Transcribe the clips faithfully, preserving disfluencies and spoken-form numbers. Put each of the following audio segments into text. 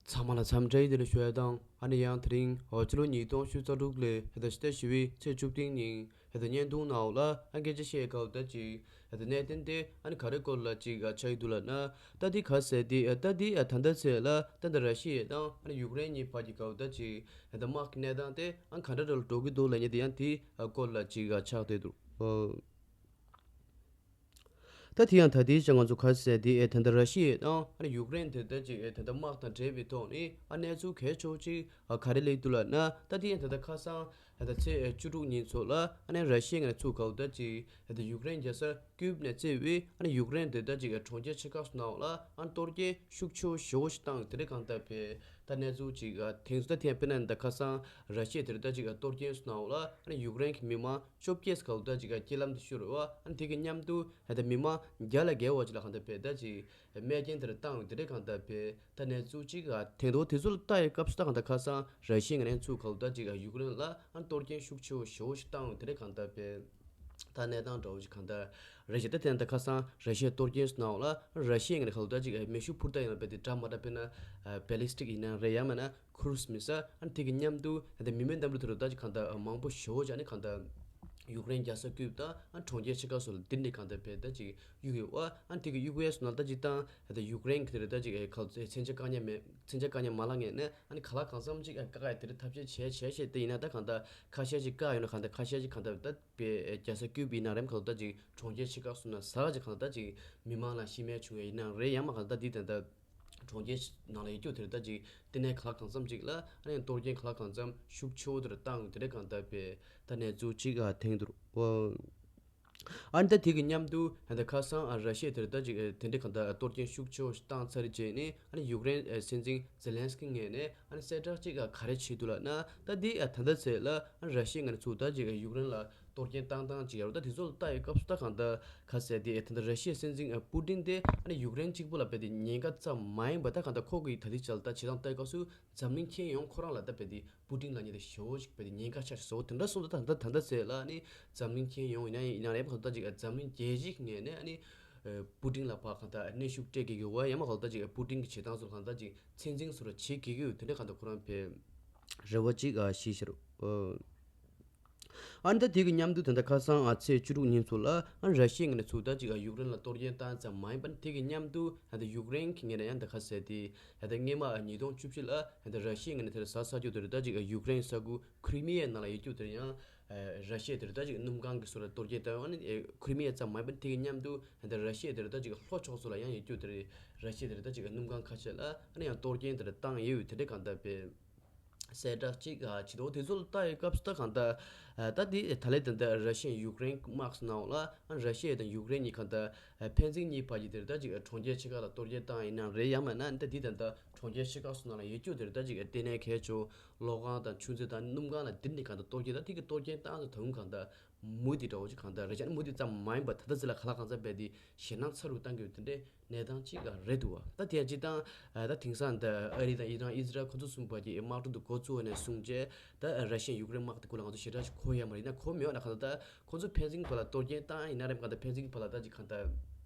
ཚང་མ་ལ་འཚམས་འདྲི་བདེ་ལེགས་ཞུ་ཡ་དང་། ཨ་ནི་ཡང་དེ་རིང་ཕྱི་ལོ་ཉིས་སྟོང་ཉི་ཤུ་རྩ་དྲུག་ལོའི་ཕྱི་ཟླ་བཞི་པའི་ཚེས་བཅུ་བདུན་ཉིན་བརྙན་ཐུང་ནང་ལ་ཨ་སྐད་ཆ་བཤད་སྐབས་ད་ཅིག་གནད་དོན་དེ་ཨ་ནི་ག་རེ་སྐོར་ལ་ཅིག་ཆགས་ཀྱི་འདུག་ལབ་ན། ད་དེ་ག་ཟེར་དེ་ད་དེ་ད་ལྟ་ཚེ་ལ་ད་ལྟ་ར་ཤི་ཡ་དང་ཨ་ནི་ཡུཀ་རེན་གཉིས་བར་གྱི་སྐབས་ད་ཅིག་དམག་གི་གནས་སྟངས་དེ་ཨ་ག་འདྲ་འདྲ་ལ་འགྲོ་གི་འདུག་ལབ་མཁན་དེ་ཡང་དེ་སྐོར་ལ་ཅིག་ཆགས་བསྡད་འདུག་ད་དེ་ཡང་ད་ལྟའི་ཆ་ང་ཚོ་ག་ཟེར་དེ་ཨེ་ད་ལྟ་ར་ཤི་ཡ་དང་ཨ་ནི་ཡུཀ་རེན་དེ་ད་ཅིག་ཨེ་ད་ལྟ་དམག་དང་འབྲེལ་བའི་ཐོག་ནས་ཨ་གནས་ཚུལ་གལ་ཆེ་བོ་ཅིག་ཨ་ག་རེ་སླེབས་འདུག་ལབ་ན། ད་དེ་ཡང་ད་ལྟ་ཁ་སང་ཨ་ད་ཚེས་ཨེ་བཅུ་དྲུག་ཉིན་ཚོ་ལ་ཨ་ནི་ར་ཤི་ཡའི་ངོས་ནས་ཚུགས་སྐབས་ད་ཅིག་ཨེ་ད་ཡུཀ་རེན་རྒྱལ་ས་ཀིབ་ནས་བརྩིས་པའི་ཨ་ནི་ཡུཀ་རེན་དེ་ད་ཅིག་ཨེ་གྲོང་ཁྱེར་ཆེ་ཁག་སོགས་ནང་ལ་ཨ་ནི་གཏོར་སྐྱོན་ཤུགས་ཆེ་བོ་ཞེ་བོ་ཞིག་བཏང་དེ་འདྲ་གང་ལྟར་བས་ད་གནས་ཚུལ་ཅིག་ཨ་ཐེངས་སུ་ད་དེ་ཡང་དཔེར་ན་ད་ཁ་སང་ར་ཤི་ཡ་དེ་རུ་ད་ཅིག་ཨ་གཏོར་སྐྱོན་སོགས་ནང་ལ་ཨ་ནི་ཡུཀ་རེན་གྱི་མི་མང་བཅོ་བརྒྱད་ཙམ་ད་ཅིག་སྐྱེལ་ལམ་དུ་ཤོར་བ། ཨ་ནི་དེ་གི་མཉམ་དུ་ད་མི་མང་བརྒྱ་ལས་བརྒལ་བ་ཅིག་ལ་གང་ལྟར་བས་ད་ཅིག་རྨས་སྐྱོན་དེ་འདྲ་བཏང་དེ་འདྲ་གང་ལྟར་བས་ད་གནས་ཚུལ་ཅིག་ཐེངས་ཐོག་དེ་ཚོ་ལ་ལྟ་ཡི་སྐབས་སུ་ད་གང་ལྟར་ཁ་སང་ར་ཤི་ཡའི་ངོས་ནས་ཚུགས་སྐབས་ད་ཅིག་ཡུཀ་རེན་ལ་ཨ་ནི་གཏོར་སྐྱོན་ཤུགས་ཆེ་བོ་ཞེ་བོ་ཞིག་བཏང་དེ་འདྲ་གང་ལྟར་བས་ད་གནས་སྟངས་འདྲ་བོ་ཅིག་གང་ལྟར་རེད་ཤག་ད་དེ་ད་ཁ་སང་ར་ཤི་ཡའི་གཏོར་སྐྱོན་སོགས་ནང་ལ་ར་ཤི་ཡའི་ངོས་ནས་གང་ལྟར་ད་ཅིག་མེ་ཤུགས་འཕུར་མདའ་ཡིན་ན་བས་དེ་འདྲ་མ་འདྲ་དཔེར་ན་བེ་ལིས་ཊིག་ཡིན་ན་རེད། ཡང་མིན་ན་ཁུ་རུ་སི་མི་སལ། ཨ་ནི་དེ་གི་མཉམ་དུ་ཨ་ནི་མི་མེད་གནམ་གྲུ་དེ་རུ་ད་ཅིག་གང་ལྟར་མང་པོ་ཞེ་བོ་ཅིག་ཨ་ནི་གང་ལྟར་ཡུཀ་རེན་རྒྱལ་ས་ཀིབ་དང་ཨ་ནི་གྲོང་ཁྱེར་ཆེ་ཁག་སོགས་ལ་དེ་འདྲ་གང་ལྟར་བས་ད་ཅིག་གཡུག་ཡོད་པ། ཨ་ནི་དེ་གི་གཡུག་ཡས་སོགས་ནང་ད་ཅིག་བཏང་ད་ཡུཀ་རེན་གྱི་དེ་རུ་ད་ཅིག་ཨེ་ག་ཚོད་མཚོན་ཆ་བཀག་ཉར་མེད། མཚོན་ཆ་བཀག་ཉར་མ་ལངས་ངེས་ནས་ཨ་ནི་ག་ལ་གང་འཚམ་ཅིག་ཨ་བཀག་ཡ་དེ་རུ་ཐབས་ཤེས་བྱས་བྱས་བྱས་དེ་ཡིན་ན་ད་གང་ལྟར་ཁ་ཤས་ཅིག་བཀག་ཡོད་ན་གང་ལྟར་ཁ་ཤས་ཅིག་གང་ལྟར་ད་པའི་རྒྱལ་ས་ཀིབ་ཡིན་ན་རེམ་གང་ལྟར་ད་ཅིག་གྲོང་ཁྱེར་ཆེ་ཁག་སོགས་ན་ཟ་ག་ཅིག་གང་ལྟར་ད་ཅིག་མི་མང་ལ་ཤི་རྨས་བྱུང་ཡ་ཡིན་ན་རེད། ཡང་མ་གང་ལྟར་འདི་ད་ལྟ་གྲོང་ཁྱེར་ནང་ལ་ཡོད་རྒྱུ་དེ་རེད། ད་ཅིག་དེ་ནས་ག་ལ་གང་འཚམ་ཅིག་ལ་ཨ་ནི་གཏོར་སྐྱོན་ག་ལ་གང་འཚམ་ཤུགས་ཆེ་བོ་དེ་རེད་བཏང་དེ་རེད་གང་ལྟར་པས་ད་གནས་ཚུལ་ཅིག་ཨ་ཐེངས་དུ་རུ། ཨ་ནི་ད་དེ་གི་མཉམ་དུ་ད་ཁ་སང་ཨ་ར་ཤི་ཡ་དེ་རེད་ད་ཅིག་དེ་འདྲའི་གང་ལྟར་གཏོར་སྐྱོན་ཤུགས་ཆེ་བོ་ཞིག་བཏང་ཚར་རྗེས་ནས་ཨ་ནི་ཡུཀ་རེན་སྲིད་འཛིན་ཛེ་ལན་སི་ཀི་ངོས་ནས་ཨ་ནི་གསལ་བསྒྲགས་ཅིག་ག་རེ་བྱས་འདུག་ལབ་ན། ད་འདི་ད་ལྟ་ཚེ་ལ་ཨ་ནི་ར་ཤི་ཡའི་ངོས་ནས་ཚུགས་ད་ཅིག་ཡུཀ་རེན་ལ་གཏོར་སྐྱོན་བཏང་སྟངས་ཅིག་ཡོད་རེད། ད་དེ་ཚོ་ལ་ལྟ་ཡི་སྐབས་སུ་ད་གང་ལྟར་ག་ཟེར་དེ་ད་ལྟ་ར་ཤི་ཡའི་སྲིད་འཛིན་ཨ་པུ་ཏིན་དེ་ཨ་ནི་ཡུཀ་རེན་གཅིག་པུ་ལ་བས་དེ་ཉེན་ཁ་ཙམ་མ་ཡིན་པ་ད་གང་ལྟར་ཁོ་གི་ད་ལྟའི་ཆ་ལ་ད་བྱེད་སྟངས་ལྟ་ཡི་སྐབས་སུ་འཛམ་གླིང་ཁྱོན་ཡོངས་ཁོ་རང་ལ་ད་བས་དེ་པུ་ཏིན་ལབ་མཁན་དེ་ཞེ་བོ་ཞིག་བས་དེ་ཉེན་ཁ་ཆགས་བཟོ་དེ་འདྲ་སོང་ད་ད་ད་ལྟ་ཟེར་ལ་ཨ་ནི་འཛམ་གླིང་ཁྱོན་ཡོངས་ཡིན་ན་ཡིན་ན་རེད་གང་ལྟར་ཅིག་འཛམ་གླིང་རྒྱལ་སྤྱིའི་ངོས་ནས་ཨ་ནི་པུ་ཏིན་ལ་ཕར་གང་ལྟར་གནོན་ཤུགས་སྤྲད་དགོས་ཀྱི་ཡོད་པ། ཡང་མ་གང་ལྟར་ཅིག་པུ་ཏིན་གྱི་བྱེད་སྟངས་ཚོ་གང་ལྟར་ཅིག་ཚད་འཛིན་བཟོ་འདྲ་བྱེད་དགོས་ཀྱི་ཡོད་དེ་འདྲ་གང་ལྟར་ཁོ་རང་བས་རེ་བ་ཅིག་ཨ་བཞེས་ཤར། ཨ་ནི་ད་དེ་གི་མཉམ་དུ་ད་ལྟ་ཁ་སང་ཨ་ཚེས་བཅུ་དྲུག་ཉིན་ཚོ་ལ་ཨ་ར་ཤི་ཡའི་ངོས་ནས་ཚུགས་ད་ཅིག་ཨ་ཡུཀ་རེན་ལ་གཏོར་སྐྱོན་བཏང་ཙམ་མ་ཡིན་པར་དེ་གི་མཉམ་དུ་ད་ལྟ་ཡུཀ་རེན་གྱི་ངོས་ནས་ཡང་ད་ག་ཟེར་དེ་ད་ལྟ་སྔོན་མ་ཨ་ཉིས་སྟོང་བཅུ་བཞི་ལ་ད་ལྟ་ར་ཤི་ཡའི་ངོས་ནས་དེར་ཟ་ས་རྒྱུ་དེར་ད་ཅིག་ཨ་ཡུཀ་རེན་ས་ཁུལ་ཁྲི་མི་ཡའི་ནང་ལ་ཡོད་རྒྱུ་དེར་ཡང་ཨ་ར་ཤི་ཡ་དེར་ད་ཅིག་སྣུམ་ཁང་གི་སོ་ལ་གཏོར་སྐྱོན་བཏང་ཡོད། ཨ་ནི་ཨ་ཁྲི་མི་ཡ་ཙམ་མ་ཡིན་པར་དེ་གི་མཉམ་དུ་ད་ལྟ་ར་ཤི་ཡ་དེར་ད་ཅིག་ལྷོ་ཕྱོགས་སུ་ལ་ཡང་ཡོད་རྒྱུ་དེར་ར་ཤི་ཡ་དེར་ད་ཅིག་སྣུམ་ཁང་ཁ་ཤས་ལ་ཨ་ནི་ཡང་གཏོར་སྐྱོན་དེར་བཏང་ཡོད་དེ་འདྲ་གང་ལྟར་བས། གསལ་བསྒྲགས་གཅིག་ཨ་བྱེད་དོ། དེ་ཚོ་ལ་ལྟ་ཡི་སྐབས་སུ་ད་གང་ལྟར་ཨ་ད་དེ་ད་ལས་ད་ལྟ་ར་ཤི་ཡ་ཡུཀ་རེན་དམག་སོགས་ནང་ལ་ཨ་ར་ཤི་ཡ་དང་ཡུཀ་རེན་གཉིས་གང་ལྟར་ཨ་ཕན་ཚུན་གཉིས་བར་གྱི་དེར་ད་ཅིག་ཨ་གྲོང་ཁྱེར་ཆེ་ཁག་ལ་གཏོར་སྐྱོན་བཏང་ཡིན་ན་རེད། ཡང་མིན་ན་ད་དེ་ད་ལྟ་གྲོང་ཁྱེར་ཆེ་ཁག་སོགས་ནང་ལ་ཡོད་རྒྱུ་དེར་ད་ཅིག་ཨ་ལྟེ་གནས་གལ་ཆེ་བོ་གློག་ཁང་དང་ཆུ་མཛོད་དང་སྣུམ་ཁང་ལ་དེ་འདྲ་གང་ལྟར་གཏོར་སྐྱོན་ད་དེ་གི་གཏོར་སྐྱོན་བཏང་ཚོ་ད་གང་ལྟར་མུ་མཐུད་འདྲ་བོ་ཅིག་གང་ལྟར་རེད་ཤག་མུ་མཐུད་ཙམ་མ་ཡིན་པར་ད་ལྟ་ཚེ་ལ་ག་ལ་གང་འཚམ་རྦད་དེ་ཞེད་སྣང་ཚ་རུ་བཏང་གི་ཡོད་དེ་འདྲའི་གནས་སྟངས་གཅིག་ལ་རེད་འདུག་བ། ད་དེ་ཡང་སྤྱིར་བཏང་ཨ་ད་དེང་སང་འདི་ཨ་རི་དང་ཨི་རན་ཁོ་ཚོ་གསུམ་བར་གྱི་དམག་འཁྲུག་འདི་འགོ་བཙུགས་ནས་བཟུང་རྗེས་ད་ར་ཤི་ཡ་ཡུཀ་རེན་དམག་དེ་སྐོར་ལ་ང་ཚོ་ཞེ་དྲག་ཅིག་གོ་ཡ་མ་རེད། ཡིན་ན་གོ་མེད་པ་ན་གང་ལྟར་ད་ཁོ་ཚོ་ཕན་ཚུན་བར་ལ་གཏོར་སྐྱོན་བཏང་ཡིན་ན་རེད། གང་ལྟར་ཕན་ཚུན་བར་ལ་ད་ཅིག་གང་ལྟར་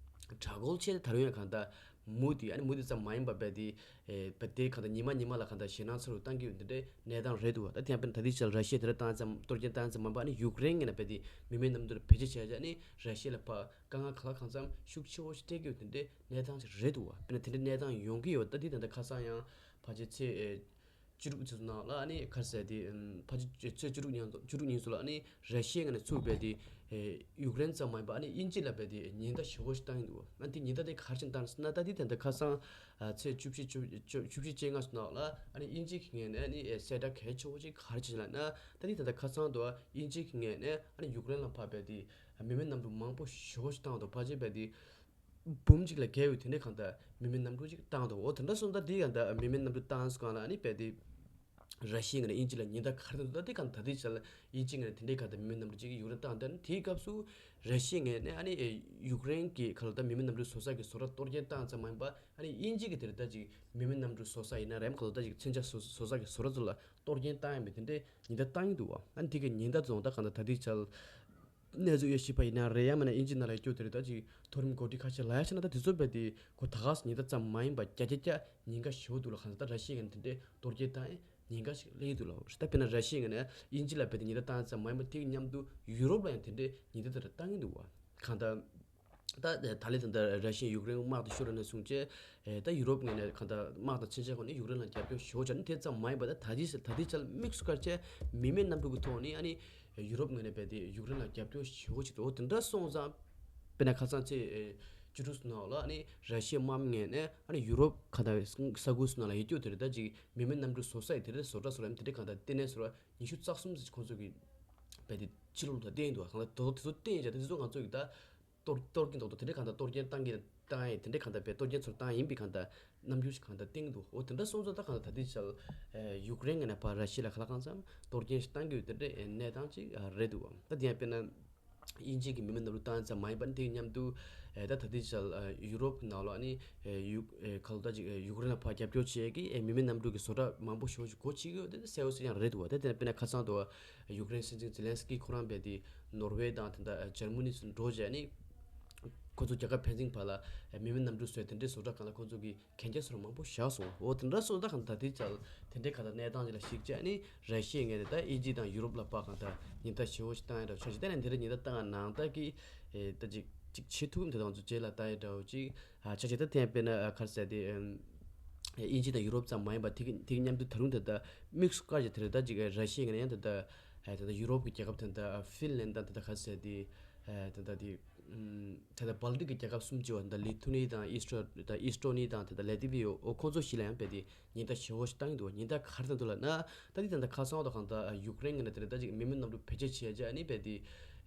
དྲག་རྒོལ་བྱས་ད་རུང་ཡང་གང་ལྟར་མུ་མཐུད་ཨ་ནི་མུ་མཐུད་ཙམ་མ་ཡིན་པ་རྦད་དེ་ཨེ་རྦད་དེ་གང་ལྟར་ཉི་མ་ཉི་མ་ལ་གང་ལྟར་ཞེད་སྣང་ཚ་རུ་བཏང་གི་ཡོད་འདི་འདྲའི་གནས་སྟངས་རེད་འདུག་བ། ད་དེ་ཡང་དཔེར་ན་ད་ལྟའི་ཆར་ར་ཤི་ཡ་དེ་འདྲ་བཏང་ཙམ་གཏོར་སྐྱོན་བཏང་ཙམ་མ་ཡིན་པ་ཨ་ནི་ཡུཀ་རེན་གྱི་ནང་རྦད་དེ་མི་མེད་གནམ་གྲུ་བེད་སྤྱོད་བྱས་བྱས་ཨ་ནི་ར་ཤི་ཡ་ལ་ཕར་དཀའ་ངལ་ག་ལ་གང་འཚམ་ཤུགས་ཆེ་བོ་ཞིག་སྤྲད་ཀྱི་ཡོད་དེ་འདྲའི་གནས་སྟངས་ཅིག་རེད་འདུག་བ། དཔེར་ན་དེ་འདྲའི་གནས་སྟངས་ཡོང་གི་ཡོད། ད་འདི་ད་ལྟ་ཁ་སང་ཡང་ཕལ་ཆེར་ཚེས་ཨེ་བཅུ་དྲུག་ཚེས་སུ་ནང་ལ་ཨ་ནི་ག་རེ་ཟེར་དེ་ཨམ་ཕལ་ཆེར་ཚེས་བཅུ་དྲུག་ཉིན་བཅུ་དྲུག་ཉིན་སུ་ལ་ཨ་ནི་ར་ཤི་ཡའི་ངོས་ནས་ཚུགས་རྦད་དེ་ཨེ་ཡུཀ་རེན་ཙམ་མ་ཡིན་པ་ཨ་ནི་དབྱིན་ཇི་ལ་རྦད་དེ་ཉེན་བརྡ་ཞེ་བོ་ཞིག་བཏང་ཡོད་འདུག་བ། ཨ་ནི་དེ་ཉེན་བརྡ་དེ་ག་རེ་བྱས་བཏང་ཟེར་ན། ད་འདི་ད་ལྟ་ཁ་སང་ཨ་ཚེས་བཅུ་བཞི་བཅུ་བཅུ་བཅུ་བཞི་བཅོ་ལྔ་སུ་ནང་ལ་ཨ་ནི་དབྱིན་ཇི་གི་ངོས་ནས་ཨ་ནི་ཨེ་གསལ་བསྒྲགས་གལ་ཆེ་བོ་ཅིག་ག་རེ་བྱས་ལབ་ན། ད་འདི་ད་ལྟ་ཁ་སང་དུ་དབྱིན་ཇི་གི་ངོས་ནས་ཨ་ནི་ཡུཀ་རེན་ལ་ཕར་རྦད་དེ་མི་མེད་གནམ་གྲུ་མང་པོ་ཞེ་བོ་ཞིག་བཏང་འདུག་ཕལ་ཆེར་རྦད་དེ་འབུམ་གཅིག་ལས་བརྒལ་བའི་དེ་འདྲའི་གང་ལྟར་མི་མེད་གནམ་གྲུ་ཅིག་བཏང་འདུག་འོ་དེ་འདྲ་སོང་ཙང་འདི་གང་ལྟར་མི་མེད་གནམ་གྲུ་བཏང་སྒང་ལ་ཨ་ནི་རྦད་དེ་ར་ཤི་ཡའི་ངོས་ནས་དབྱིན་ཇི་ལ་ཉེན་བརྡ་ག་རེ་འདུག་ད་འདི་གང་ལྟར་དེ་ཆ་ལ་དབྱིན་ཇིའི་ངོས་ནས་དེ་འདྲའི་གང་ལྟར་མི་མེད་གནམ་གྲུ་ཅིག་ཡུཀ་རེན་བཏང་འདུག་ཨ་ནི་དེའི་སྐབས་སུ་ར་ཤི་ཡའི་ངོས་ནས་ཨ་ནི་ཡུཀ་རེན་གྱི་གང་ལྟར་མི་མེད་གནམ་གྲུ་བཟོ་ས་གི་བཟོ་གྲྭ་གཏོར་སྐྱོན་བཏང་ཙམ་མ་ཡིན་པ་ཨ་ནི་དབྱིན་ཇི་གི་དེར་ད་ཅིག་མི་མེད་གནམ་གྲུ་བཟོ་ས་ཡིན་ན་རེམ་གང་ལྟར་ད་ཅིག་མཚོན་ཆ་བཟོ་བཟོ་ས་གི་བཟོ་གྲྭ་ཚོ་ལ་གཏོར་སྐྱོན་བཏང་ཡོད་མེད་དེ་འདྲའི་ཉེན་བརྡ་བཏང་གི་འདུག་བ། ཨ་ནི་དེ་གི་ཉེན་བརྡ་བཟུང་ད་གང་ལྟར་ད་ལྟའི་ཆར། གནས་ཚུལ་ཡོད་ཤེས་པ་ཡིན་ན་རེད། ཡང་མིན་ན་དབྱིན་ཇི་ནང་ལ་ཡོད་རྒྱུ་དེ་རེད། ད་ཅིག་མཐོ་རིམ་འགོ་ཁྲིད་ཁ་ཤས་ལ་ཡ་ཆ་ན་ད་དེ་ཚོ་རྦད་དེ་ཁོ་ད་ག་སེ་ཉེན་བརྡ་ཙམ་མ་ཡིན་པ་བརྒྱ་ཆ་བརྒྱ་ཉེན་ཁ་ཞེ་པོ་འདུག་ལ། གང་ལྟར་ད་ར་ཤི་ཡའི་ངོས་ནས་དེ་འདྲའི་གཏོར་སྐྱོན་བཏང་ཡས་ཉེན་ཁ་ཞིག་སླེབས་ཀྱི་འདུག་ལ། ད་དཔེར་ན་ར་ཤི་ཡའི་ངོས་ནས་དབྱིན་ཇི་ལ་རྦད་དེ་ཉེན་བརྡ་བཏང་ཡས་ཙམ་མ་ཡིན་པ་དེ་གི་མཉམ་དུ་ཡུ་རོབ་ལ་ཡང་དེ་འདྲའི་ཉེན་བརྡ་དེ་འདྲ་བཏང་གི་འདུག་བ། གང་ལྟར། ད་ད་ལན་ད་ལྟ་ར་ཤི་ཡས་ཡུཀ་རེན་དམག་དེ་ཤོར་ནས་བཟུང་བྱས། ཨེ་ད་ཡུ་རོབ་ངོས་ནས་གང་ལྟར་དམག་དང་མཚོན་ཆའི་སྒོ་ནས་ཡུཀ་རེན་ལ་རྒྱབ་སྐྱོར་ཞེ་པོ་བྱས་ནས་དེ་ཙམ་མ་ཡིན་པ། ད་ད་ལྟའི་ད་ལྟའི་ཆར་དམིགས་སུ་བཀར་བྱས་མི་མེད་གནམ་གྲུ་གི་ཐོག་ནས་ཨ་ནི་ཡུ་རོབ་ངོས་ནས་རྦད་དེ་ཡུཀ་རེན་ལ་རྒྱབ་སྐྱོར་ཞེ་པོ་བྱས་འདུག་འོ་དེ་འདྲ་སོང་ཙང་། དཔེར་ན་ཁ་སང་ཚེས་ཨེ་བཅུ་དྲུག་ནང་ལ་ཨ་ནི་ར་ཤི་ཡའི་དམག་མི་ངོས་ནས་ཨ་ནི་ཡུ་རོབ་གང་ལྟར་ས་ཁུལ་སུ་ནང་ལ་ཡོད་རྒྱུ་དེ་རེད། ད་ཅིག་མི་མེད་གནམ་གྲུ་བཟོ་ས་ཡི་དེ་རེད། བཟོ་གྲྭ་བཟོ་ར་དེ་འདྲའི་གང་ལྟར་ལྟེ་གནས་བཟོ་ར་ཉི་ཤུ་རྩ་གསུམ་ཙམ་ཁོང་ཚོ་གིས་རྦད་དེ་ཕྱི་ལོགས་ལ་བཏོན་འདུག་གང་ལྟར་དེ་ཚོ་དེ་ཚོ་བཏོན་ཡས་ཅིག་ད་དེ་ཚོ་ང་ཚོ་གིས་ད། གཏོར་གཏོར་སྐྱོན་དང་དེ་འདྲའི་གང་ལྟར་གཏོར་སྐྱོན་བཏང་གི་བཏང་ཡས་དེ་འདྲའི་གང་ལྟར་བས་གཏོར་སྐྱོན་ཚུར་བཏང་ཡིན་པའི་གང་ལྟར་རྣམ་འགྱུར་ཞིག་གང་ལྟར་བསྟན་གྱི་འདུག་འོ་དེ་འདྲ་སོང་ཙང་ད་གང་ལྟར་ད་ལྟའི་ཆར་ཡུཀ་རེན་ངོས་ནས་ཕར་ར་ཤི་ཡ་ལ་ག་ལ་གང་འཚམ་གཏོར་སྐྱོན་ཞིག་བཏང་གི་ཡོད་དེ་འདྲའི་གནས་སྟངས་ཅིག་རེད་འདུག་ད་དེ་ཡང་དཔེར་ན་དབྱིན་ཇི་གི་མི་མེད་གནམ་གྲུ་བཏང་ཙམ་མ་ཡིན་པར་དེ་མཉམ་དུ་ད་ད་ལྟའི་ཆར་ཡུ་རོབ་ནང་ལོགས་ནི་ཡུ་ག་ལ་ད་ཅིག་ཡུཀ་རེན་ལ་ཕར་རྒྱབ་སྐྱོར་བྱེད་ཀྱི་མི་མེད་གནམ་གྲུ་གི་བཟོ་གྲྭ་མང་པོ་ཞེ་པོ་ཞིག་སྒོ་ཕྱེ་གི་ཡོད་དེ་གསལ་པོ་ཞིག་ཡང་རེད་འདུག་ད་དེ་ཡང་དཔེར་ན་ཁ་སང་དུ་ཡུཀ་རེན་སྲིད་འཛིན་ཛེ་ལན་སི་ཀི་ཁོ་རང་རྦད་དེ་ནོར་ཝེ་དང་དེ་འདྲ་འཇར་མ་ནི་ཚོ་འགྲོ་བྱས་ནས། ཁོ་ཚོ་རྒྱལ་ཁབ་ཕན་ཚུན་བར་ལ་མི་མེད་གནམ་གྲུ་བཟོས་དེ་འདྲའི་བཟོ་གྲྭ་སྒང་ལ་ཁོ་ཚོ་གིས་གན་རྒྱ་སོགས་མང་པོ་བཞག་སོང་། འོ་དེ་འདྲ་སོང་ཙང་གང་ལྟར་དེ་ཅག་དེ་འདྲའི་གང་ལྟར་གནས་སྟངས་ཅིག་ལ་གཞིགས་བྱས་ནས་ར་ཤི་ཡའི་ངོས་ནས་ད་དབྱིན་ཇི་དང་ཡུ་རོབ་ལ་ཕར་གང་ལྟར་ཉེན་བརྡ་ཞེ་པོ་ཞིག་བཏང་ཡ་འདྲ་ཆགས་ཤིང་། དེ་ནས་དེ་འདྲ་ཉེན་བརྡ་བཏང་ཡ་ནང་ལྟར་གྱི་ད་ཅིག་ཅིག་བྱེད་ཐུབ་མི་དེ་དང་ཚོ་རྗེས་ལ་ལྟ་ཡ་འདྲ་བོ་ཅིག་ཆགས་ཤིང་། ད་དེ་ཡང་དཔེར་ན་ག་རེ་ཟེར་དེ་དབྱིན་ཇི་དང་ཡུ་རོབ་ཙམ་མ་ཡིན་པར་དེ་གི་དེ་གི་མཉམ་དུ་ད་རུང་ད་ལྟ་དམིགས་སུ་བཀར་བྱས་དེ་རེད། ད་ཅིག་ར་ཤི་ཡའི་ངོས་ནས་ཡང་ད་ལྟ་ད་ལྟ་ཡུ་རོབ་ཀྱི་རྒྱལ་ཁབ་དེ་འདྲ་ཧྥིན་ལན་དང་དེ་འདྲ་ག་རེ་ཟེར་དེ་དེ་འདྲ་དེ། ད་ལྟ་སྦལ་ཏིག་གི་རྒྱལ་ཁབ་གསུམ་བྱས་པ་ད་ལི་ཐུ་ནི་དང་ཨིས་ཏྲོ་དང་ཨིས་ཏྲོ་ནི་དང་དེ་ལྟ་ལེ་ཏི་བི་ཡོ། འོ་ཁོང་ཚོ་བཞི་ལ་ཡང་རྦད་དེ་ཉེན་བརྡ་ཞེ་པོ་ཞིག་བཏང་གི་འདུག་ཉེན་བརྡ་ག་རེ་བཏང་འདུག་ལབ་ན། ད་དེ་ད་ལྟ་ཁ་སང་དང་གང་ལྟར་ཡུཀ་རེན་ངོས་ནས་དེ་འདྲ་ད་ཅིག་མི་མེད་གནམ་གྲུ་བེད་སྤྱོད་བྱས་བྱས་ཨ་ནི་རྦད་དེ་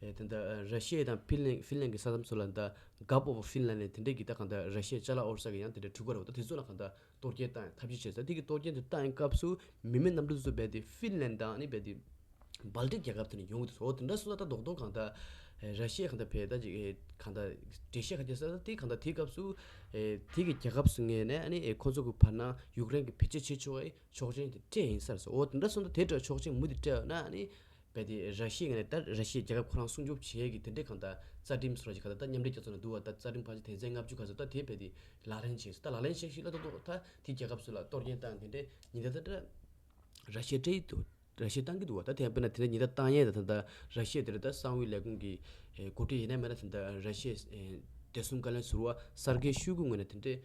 དེ་ད་ར་ཤི་ཡ་དང་ཧྥིན་ལན་ཧྥིན་ལན་གྱི་ས་མཚམས་སུ་ལ་ད་གབ་ཨོ་ཕིན་ལན་ནས་དེ་འདྲ་གི་ད་གང་ལྟར་ར་ཤི་ཡ་ཅ་ལག་དབོར་ས་གི་ཡང་དེ་འདྲ་གྲུ་ཁ་རེད་པ། ད་དེ་ཚོ་ལ་གང་ལྟར་གཏོར་སྐྱོན་བཏང་ཡ་ཐབས་ཤེས་བྱས་ཙང་། དེ་གི་གཏོར་སྐྱོན་དེ་བཏང་ཡ་སྐབས་སུ་མི་མེད་གནམ་གྲུ་ཚོ་རྦད་དེ་ཧྥིན་ལན་དང་ཨ་ནི་རྦད་དེ་སྦལ་ཏིག་རྒྱལ་ཁབ་དེ་ནས་ཡོང་གི་འདུག་འོ་དེ་འདྲ་སོང་ཙང་ད་རྡོག་རྡོག་གང་ལྟར་ར་ཤི་ཡ་གང་ལྟར་བས་ད་ཅིག་གང་ལྟར་འགྲེལ་བཤད་ག་རེ་ཟེར་ད་དེ་གང་ལྟར་དེའི་སྐབས་སུ་དེ་གི་རྒྱལ་ཁབ་སུ་ངོས་ནས་ཨ་ནི་ཁོ་ཚོ་གི་བར་ན་ཡུཀ་རེན་གྱི་བེད་སྤྱོད་བྱེད་ཆོག་པའི་ཆོག་མཆན་དེ་སྤྲད་ཡིན་ས་རེད་ཟེར། འོ་དེ་འདྲ་སོང་ཙང་དེ་འདྲ་ཆོག་མཆན་མུ་མཐུད་སྤྲད་ཡོད་ན་ཨ་ནི་རྦད་དེ་ར་ཤི་ཡའི་ངོས་ནས་ད་ར་ཤི་ཡའི་རྒྱལ་ཁབ་ཁོ་རང་སྲུང་སྐྱོབ་བྱེད་ཡས་ཀྱི་དེ་འདྲའི་གང་ལྟར་རྩ་ཁྲིམས་སོགས་ཀྱི་གང་ལྟར་ད་མཉམ་འབྲེལ་རྒྱལ་ཚོགས་ནང་འདུག་པ། ད་རྩ་ཁྲིམས་ཕལ་ཆེར་དོན་ཚན་ལྔ་བཅུ་ག་ཚོད་ད་དེ་རྦད་དེ་ལག་ལེན་བྱས་སོང་། ད་ལག་ལེན་བྱས་ཤིག་ལ་ད་རྡོག་རྡོག་ད་དེ་རྒྱལ་ཁབ་སུ་ལ་གཏོར་སྐྱོན་བཏང་དེ་འདྲའི་ཉེན་བརྡ་ད་ད་ར་ཤི་ཡས་སྤྲད་ཡི་འདུག་ར་ཤི་ཡས་བཏང་གི་འདུག་པ། ད་དེ་ཡང་དཔེར་ན་དེ་འདྲ་ཉེན་བརྡ་བཏང་ཡས་ད་ད་ད་ར་ཤི་ཡ་དེ་འདྲ་ད་གསང་བའི་ལས་ཁུངས་ཀྱི་འགོ་ཁྲིད་ཡིན་ན་མིན་ན་དེ་འདྲ་ར་ཤི་ཡའི་བདེ་སྲུང་བཀའ་བློན་ཟུར་པ་སར་གྷེ་ཤོའི་གུ་ངོས་ནས་དེ་འདྲའི་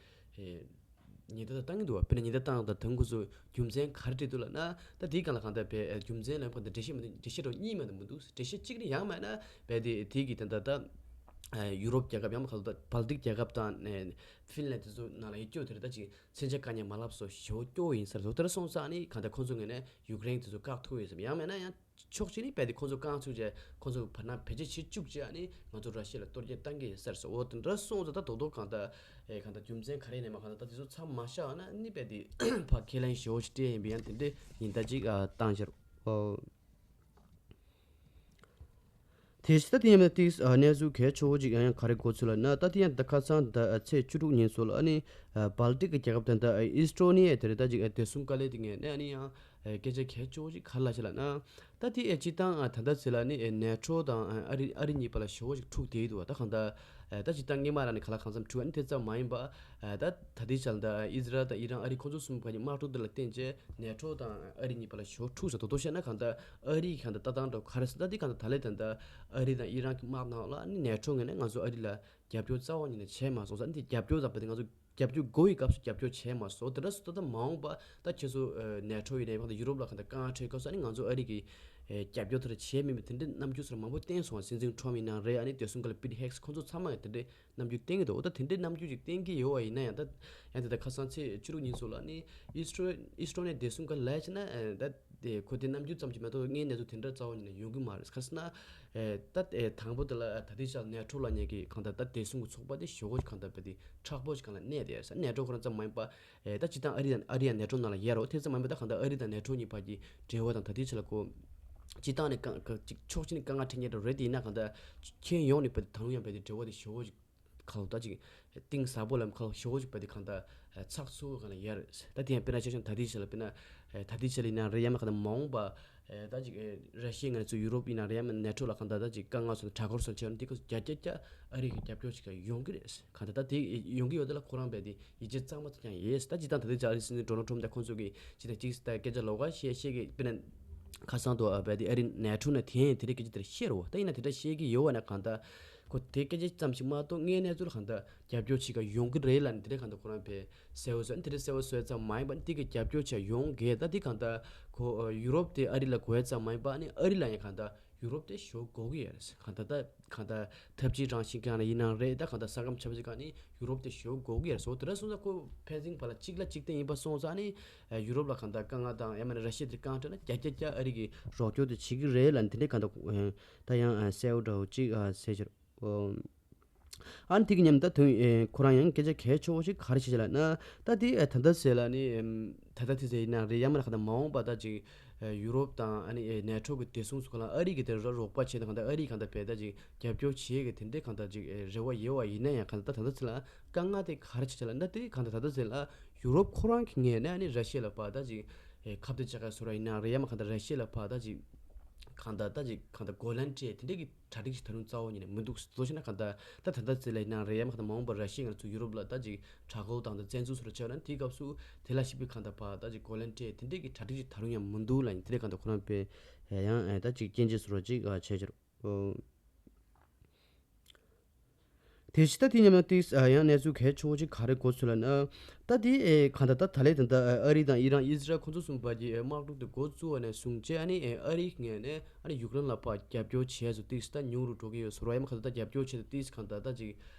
ཉེན་བརྡ་ད་བཏང་གི་འདུག་པ། དཔེར་ན་ཉེན་བརྡ་བཏང་ད་དང་ཁོ་ཚོ་རྒྱུ་མཚན་ག་རེ་སྤྲད་འདུག་ལབ་ན། ད་དེའི་སྒང་ལ་གང་ལྟར་བས་རྒྱུ་མཚན་ལ་གང་ལྟར་འགྲེལ་བཤད་མི་འདུག་འགྲེལ་བཤད་འདྲ་པོ་གཉིས་མ་གཏོགས་མི་འདུག་འགྲེལ་བཤད་གཅིག་རེ་ཡང་མེད་ན་བས་དེ་དེ་གི་ད་ད་ད་ཡུ་རོབ་རྒྱལ་ཁབ་ཡང་མ་ག་ལ་ད་སྦལ་ཏིག་རྒྱལ་ཁབ་དང་ཧྥིན་ལན་དེ་ཚོ་ནང་ལ་ཡོད་རྒྱུ་དེ་རེད། ད་ཅིག་མཚོན་ཆ་བཀག་ཉར་མ་ལབ་སོགས་ཞེ་པོ་སྐྱོ་བོ་ཡིན་ས་རེད། ལོ་དེར་སོང་ཙང་ནི་གང་ལྟར་ཁོང་ཚོ་ངོས་ནས་ཡུཀ་རེན་དེ་ཚོ་བཀག་ཐུབ་ཡོད་ཟེར། ཡང་མེད་ན་ཡང་ཕྱོགས་གཅིག་ནས་རྦད་དེ་ཁོང་ཚོ་རྐང་ཚུགས་བྱས་ཁོང་ཚོ་བར་ན་བེད་སྤྱོད་བྱེད་བཅུག་བྱས་ནི་ང་ཚོ་ར་ཤི་ཡ་ལ་གཏོར་སྐྱོན་བཏང་གི་ཡོད་ས་རེད་ཟེར། འོ་དེ་འདྲ་སོང་ཙང་ད་རྡོག་རྡོག་གང་ལྟར་ཨེ་གང་ལྟར་རྒྱུ་མཚན་ག་རེ་ནས་མ་གང་ལྟར་ད་དེ་ཚོ་མཚམས་མ་བཞག་ན་ནི་རྦད་དེ་ཕར་ཁས་ལེན་ཞེ་པོ་ཞིག་སྤྲད་ཡིན་པའི་ཡང་དེ་འདྲའི་ཉེན་བརྡ་ཅིག་བཏང་ཤར། ཨོ། དེ་ཕྱི་ད་དེ་ཡིན་ན་ཏིག་གནས་ཚུལ་གལ་ཆེ་བོ་ཅིག་ཡང་ཡང་ག་རེ་གོ་ཚུལ་ལ་ན། ད་དེ་ཡང་ད་ཁ་སང་ད་ཚེས་བཅུ་དྲུག་ཉིན་སོགས་ལ་ཨ་ནི་སྦལ་ཏིག་གི་རྒྱལ་ཁབ་དང་ད་ཨིས་ཏྲོ་ནི་ཡ་དེ་རེད། ད་ཅིག་བདེ་སྲུང་བཀའ་བློན་དེ་ངས་ནས་ཨ་ནི་ཡང་སྐད་ཆ་གལ་ཆེ་བོ་ཅིག་ག་རེ་ལབ་ཤག་ལབ་ན། ད་དེ་སྤྱིར་བཏང་ད་ལྟ་ཚེ་ལ་ནི་ནེ་ཏྲོ་དང་ཨ་རི་ཨ་རི་གཉིས་བར་ལ་ཞེ་པོ་ཅིག་འཁྲུག་བསྡད་ཡོད་འདུག་བ། ད་གང་ལྟར་ད་སྤྱིར་བཏང་སྔོན་མ་རང་ནས་ག་ལ་གང་འཚམ་འཁྲུག་ཨ་ནི་དེ་ཙམ་མ་ཡིན་པ། ད་ད་ལྟའི་ཆར་ད་ཨི་ཟི་རལ་དང་ཨི་རན་ཨ་རི་ཁོང་ཚོ་གསུམ་བར་གྱི་དམག་འཁྲུག་འདི་ལ་བརྟེན་བྱས་ནེ་ཊོ་དང་ཨ་རི་གཉིས་བར་ལ་ཞེ་པོ་འཁྲུག་ས་དོ་དོ་བཤད་ན་གང་ལྟར་ཨ་རི་གང་ལྟར་ལྟ་སྟངས་འདྲ་ག་རེ་ཟེར་ན། འདི་གང་ལྟར་ད་ལས་ད་ལྟ་ཨ་རི་དང་ཨི་རན་གྱི་དམག་ནང་ལ་ནི་ནེ་ཊོ་ངོས་ནས་ང་ཚོ་ཨ་རི་ལ་རྒྱབ་སྐྱོར་རྩ་བ་ཉིད་ནས་བྱས་མ་སོང་ཟེར། འདི་རྒྱབ་སྐྱོར་དང་བར་དུ་ང་ཚོ་རྒྱབ་སྐྱོར་དགོས་ཡི་སྐབས་སུ་རྒྱབ་སྐྱོར་བྱས་མ་སོང་། དེ་འདྲ་སོང་ད་ལྟ་མ་འོངས་པ་ད་ཁྱེད་ཚོ་ནེ་ཊོ་ཡིན་ནའི་གང་ལྟར་ཡུ་རོབ་ལ་དཀའ་ངལ་འཕྲད་སྐབས་སུ་ཨ་ནི་ང་ཚོ་ཨ་རི་གི་རྒྱབ་སྐྱོར་དེ་འདྲ་བྱས་མེད་པའི་དེ་འདྲའི་རྣམ་འགྱུར་སོགས་མང་པོ་བསྟན་སོང་བ། སྲིད་འཛིན་ཊམ་ཡིན་ན་རེད། ཨ་ནི་བདེ་སྲུང་བཀའ་བློན་པིཊ་ཧེག་སི་ཁོང་ཚོ་ཚང་མ་དེ་འདྲའི་རྣམ་འགྱུར་བསྟན་གྱི་འདུག་འོ་ད་དེ་འདྲའི་རྣམ་འགྱུར་ཅིག་བསྟན་གྱི་ཡོད་པ་ཡིན་ན་ཡང་། ད་ཡང་དེ་ལྟར་ཁ་སང་ཚེས་བཅུ་དྲུག་ཉིན་སོགས་ལ་ནི་ཨིས་ཏྲོ་ཨིས་ཏྲོ་ནས་བདེ་སྲུང་ག་ལས་བྱས་ན་ད་དེ་ཁོ་དེ་རྣམ་འགྱུར་ཙམ་ཅིག་མ་གཏོགས་དངོས་གནས་ཚུལ་དེ་འདྲ་རྩ་བ་ཉིད་ནས་ཡོང་གི་མ་རེད། ག་ཟེར་ན་ད་དང་པོ་དེ་ལ་ད་ལྟའི་ཆར་ནེ་ཊོ་ལབ་མཁན་གྱི་གང་ལྟར་ད་བདེ་སྲུང་གི་ཚོགས་པ་དེ་ཞེ་པོ་གང་ལྟར་བ་དེ་མཁྲེགས་པོ་ཞིག་གང་ལ་གནས་བསྡད་ཡོད་ས། ནེ་ཊོ་ཁོ་རང་ཙམ་མ་ཡིན་པ་ད་སྤྱིར་བཏང་ཨ་རི་དང་ཨ་རི་ཡང་ནེ་ཊོ་ནང་ལ་ཡོད་རེད། དེ་ཙམ་མ་ཡིན་པ་ད་གང་ལྟར་ཨ་རི་དང་ནེ་ཊོ་གཉིས་བར་གྱི་འབྲེལ་བ་དང་ད་ལྟའི་ཆར་ལ་ཁོ་སྤྱིར་བཏང་ནས་གང་ག་ཅིག་ཕྱོགས་གཅིག་ནས་དཀའ་ངལ་འཕྲད་མཁན་འདྲ་རེད། དེ་ཡིན་ན་གང་ལྟར་ཁྱོན་ཡོངས་ནས་བ་དེ་ད་རུང་ཡང་བ་དེ་འབྲེལ་བ་དེ་ཞེ་པོ་ཞིག་ག་ལ་ད་ཅིག་གཏིང་ཟབ་པོ་ལ་ག་ལ་ཞེ་པོ་ཞིག་བ་དེ་གང་ལྟར་ཚགས་ཚུད་པོ་གང་ལ་ཡོད་རེད། ད་དེ་ཡང་དཔེར་ན་ཆ་བཞག་ན་ད་ལྟའི་ཆར་ལ་དཔེར་ན་ད་ལྟའི་ཆར་ལ་ཡིན་ན་རེད། ཡང་མིན་གང་ལྟར་མ་འོངས་པ་ ཨེ་ད་ཅིག་ཨེ་ར་ཤི་ཡ་ང་ཚོ་ཡུ་རོབ་ཡིན་ན་རེད་ཡང་མིན་ནེ་ཊོ་ལ་གང་ལྟར་ད་ཅིག་དཀའ་ངལ་སོང་དྲག་སྐོར་སོང་བྱས་ན་འདི་ག་བརྒྱ་ཆ་བརྒྱ་ཨ་རི་གི་རྒྱབ་སྐྱོར་ཞིག་ཡོང་གི་རེད། གང་ལྟར་ད་དེ་ཡོང་གི་ཡོད་དེ་ལ་ཁོ་རང་རྦད་དེ་ཡིད་ཆེས་གཙང་མ་དེ་ཀྱང་ཡོད། ད་ཅིག་དང་ད་ལྟ་ཅིག་ཨ་རི་སྲིད་འཛིན་ཌོ་ནལ་ཊམ་དང་ཁོང་ཚོ་གི་ཅིག་དང་ཅིག་ད་སྐད་ཆ་ལོགས་ཀ་བཤད་བཤད་གི་དཔེར་ན་ཁ་སང་དུ་རྦད་དེ་ཨ་རི་ནེ་ཊོ་ནས་དེ་ཡིན་དེ་འདྲའི་སྐད་ཆ་དེ་བཤད་རོ། ད་ཡིན་ན་དེ་འདྲ་བཤད་གི་ཡོད་བ་ན་གང་ལྟར་ཁོ་དེ་སྐད་ཆ་ཙམ་ཞིག་མ་གཏོགས་དངོས་གནས་ཚུལ་གང་ལྟར་རྒྱབ་སྐྱོར་བྱེད་ག་ཡོང་གི་རེད་ལབ་ནས་དེ་འདྲ་གང་ལྟར་ཁོ་རང་བས་གསལ་བོ་བཟོས་ནས་དེ་འདྲ་གསལ་བོ་བཟོས་ཙམ་མ་ཡིན་པ་ནི་དེ་གི་རྒྱབ་སྐྱོར་བྱས་ཡོང་གི། ད་དེ་གང་ལྟར་ཁོ་ཡུ་རོབ་དེ་ཨ་རི་ལ་དགོས་ཙམ་མ་ཡིན་པ་ནི་ཨ་རི་ལ་ཡང་གང་ལྟར་ཡུ་རོབ་དེ་ཞེ་པོ་དགོས་ཀྱི་ཡོད་རེད། གང་ལྟར་ད་གང་ལྟར་འཐབ་ཇུས་རང་བཞིན་སྒང་ལ་ཡིན་ནའང་རེད། ད་གང་ལྟར་ས་ཁམས་ཆ་བཞག་ག་ནི་ཡུ་རོབ་དེ་ཞེ་པོ་དགོས་ཀྱི་ཡོད་རེད། སོ་དེ་འདྲ་སོང་ཙང་ཁོ་ཕན་ཚུན་བར་ལ་གཅིག་ལ་གཅིག་བརྟེན་ཡིན་པ་སོང་ཙང་ནི་ཡུ་རོབ་ལ་གང་ལྟར་དཀའ་ངལ་དང་ཡང་མིན་ན་ར་ཤི་ཡ་དེ་དཀའ་ངལ་འཕྲད་ན་བརྒྱ་ཆ་བརྒྱ་ཨ་རི་གི་རོགས་སྐྱོར་དེ་བྱེད་ཀྱི་རེད་ལབ་ནས་དེ་འདྲ་གང་ལྟར་ད་ཡང་གསལ་བོ་འདྲ་བོ་གཅིག་ཟེར་ཕྱིར། ཨ་ནི་དེ་གི་མཉམ་ད་དུང་ཨེ་ཁོ་རང་ཡང་སྐད་ཆ་གལ་ཆེ་བོ་ཞིག་ག་རེ་བཤད་ལབ་ན། ད་དེ་ཨེ་ད་ལྟ་ཟེར་ལ་ནི་ཨེམ་ད་ལྟ་དེ་ཟེར་ཡིན་ན་རེད་ཡང་མིན་ན་ག་ད་མ་འོངས་པ་ད་ཅིག་ཨེ་ཡུ་རོབ་དང་ཨ་ནི་ཨེ་ནེ་ཊོ་གི་བདེ་སྲུང་སུ་ག་ལ་ཨ་རི་གི་དེ་ར་རོགས་པ་བྱས་ན་ག་ད་ཨ་རི་ག་ད་བས་ད་ཅིག་རྒྱབ་སྐྱོར་བྱེད་གི་དེ་འདྲའི་ག་ད་ཅིག་ཨེ་རེ་བ་ཡོད་བ་ཡིན་ན་ཡང་ག་ད་ད་ད་ལྟ་ཟེར་ལ་དཀའ་ངལ་དེ་ག་རེ་བྱེད་ལབ་ན། དེ་ག་ད་ད་ལྟ་ཟེར་ལ་ཡུ་རོབ་ཁོ་རང་གི་ངོས་ནས་ཨ་ནི་ར་ཤི་ཡ་ལ་ཕར་ད་ཅིག་ཨེ་ཁ་གཏད་བཅག་ག་བཟོ་ར་ཡིན་ན་རེད་ཡང་མིན་ན་ག་ད་ར་ཤི་ཡ་ལ་ཕར་ད་ཅིག་གང་ལྟར་ད་ཅིག་གང་ལྟར་གོ་ལན་སྤྲད་དེ་འདྲ་གི་གྲ་སྒྲིག་ཞིག་ད་རུང་རྩ་བ་ཉིད་ནས་མི་འདུག་དེ་བཞིན་ན་གང་ལྟར་ད་ད་ལྟ་ཟེར་ལ་ཡིན་ན་རེད་ཡང་མིན་ན་མ་འོངས་པར་ར་ཤི་ཡ་ང་ཚོ་ཡུ་རོབ་ལ་ད་ཅིག་དྲག་རྒོལ་དང་ད་བཙན་འཛུལ་སོགས་བྱས་ན་དེའི་སྐབས་སུ་དེ་ལ་ཞིབ་པའི་གང་ལྟར་ཕར་ད་ཅིག་གོ་ལན་སྤྲད་དེ་འདྲ་གི་གྲ་སྒྲིག་ཞིག་ད་རུང་ཡང་མི་འདུག་ལབ་ཡིན། དེ་འདྲ་གང་ལྟར་ཁོ་རང་པས་ཡང་ད་ཅིག་སྐྱོན་བརྗོད་སོགས་ཅིག་བྱས་ཕྱིར། དེ་བཞིན་ད་དེ་མཉམ་ན་ཏིས་ཡང་གནས་ཚུལ་གལ་ཆེ་བོ་ཅིག་ག་རེ་གོ་ཚུལ་ལབ་ན། ད་དེ་ཨེ་གང་ལྟར་ད་ད་ལས་དེ་འདྲ་ཨ་རི་དང་ཨི་རན་ཨི་སི་རལ་ཁོ་ཚོ་གསུམ་པ་གི་དམག་འཁྲུག་དེ་འགོ་བཙུགས་པ་ནས་བཟུང་བྱས་ཨ་ནི་ཨ་རིའི་ངོས་ནས་ཨ་ནི་ཡུཀ་རེན་ལ་ཕར་རྒྱབ་སྐྱོར་བྱས་སུ་ཏིས་ད་ཉུང་རུ་འགྲོ་གི་ཡོད་ཟེར་བ་ཡང་གང་ལྟར་ད་རྒྱབ་སྐྱོར་བྱས་སུ་ཏིས་གང་ལྟར་ད་ཅིག་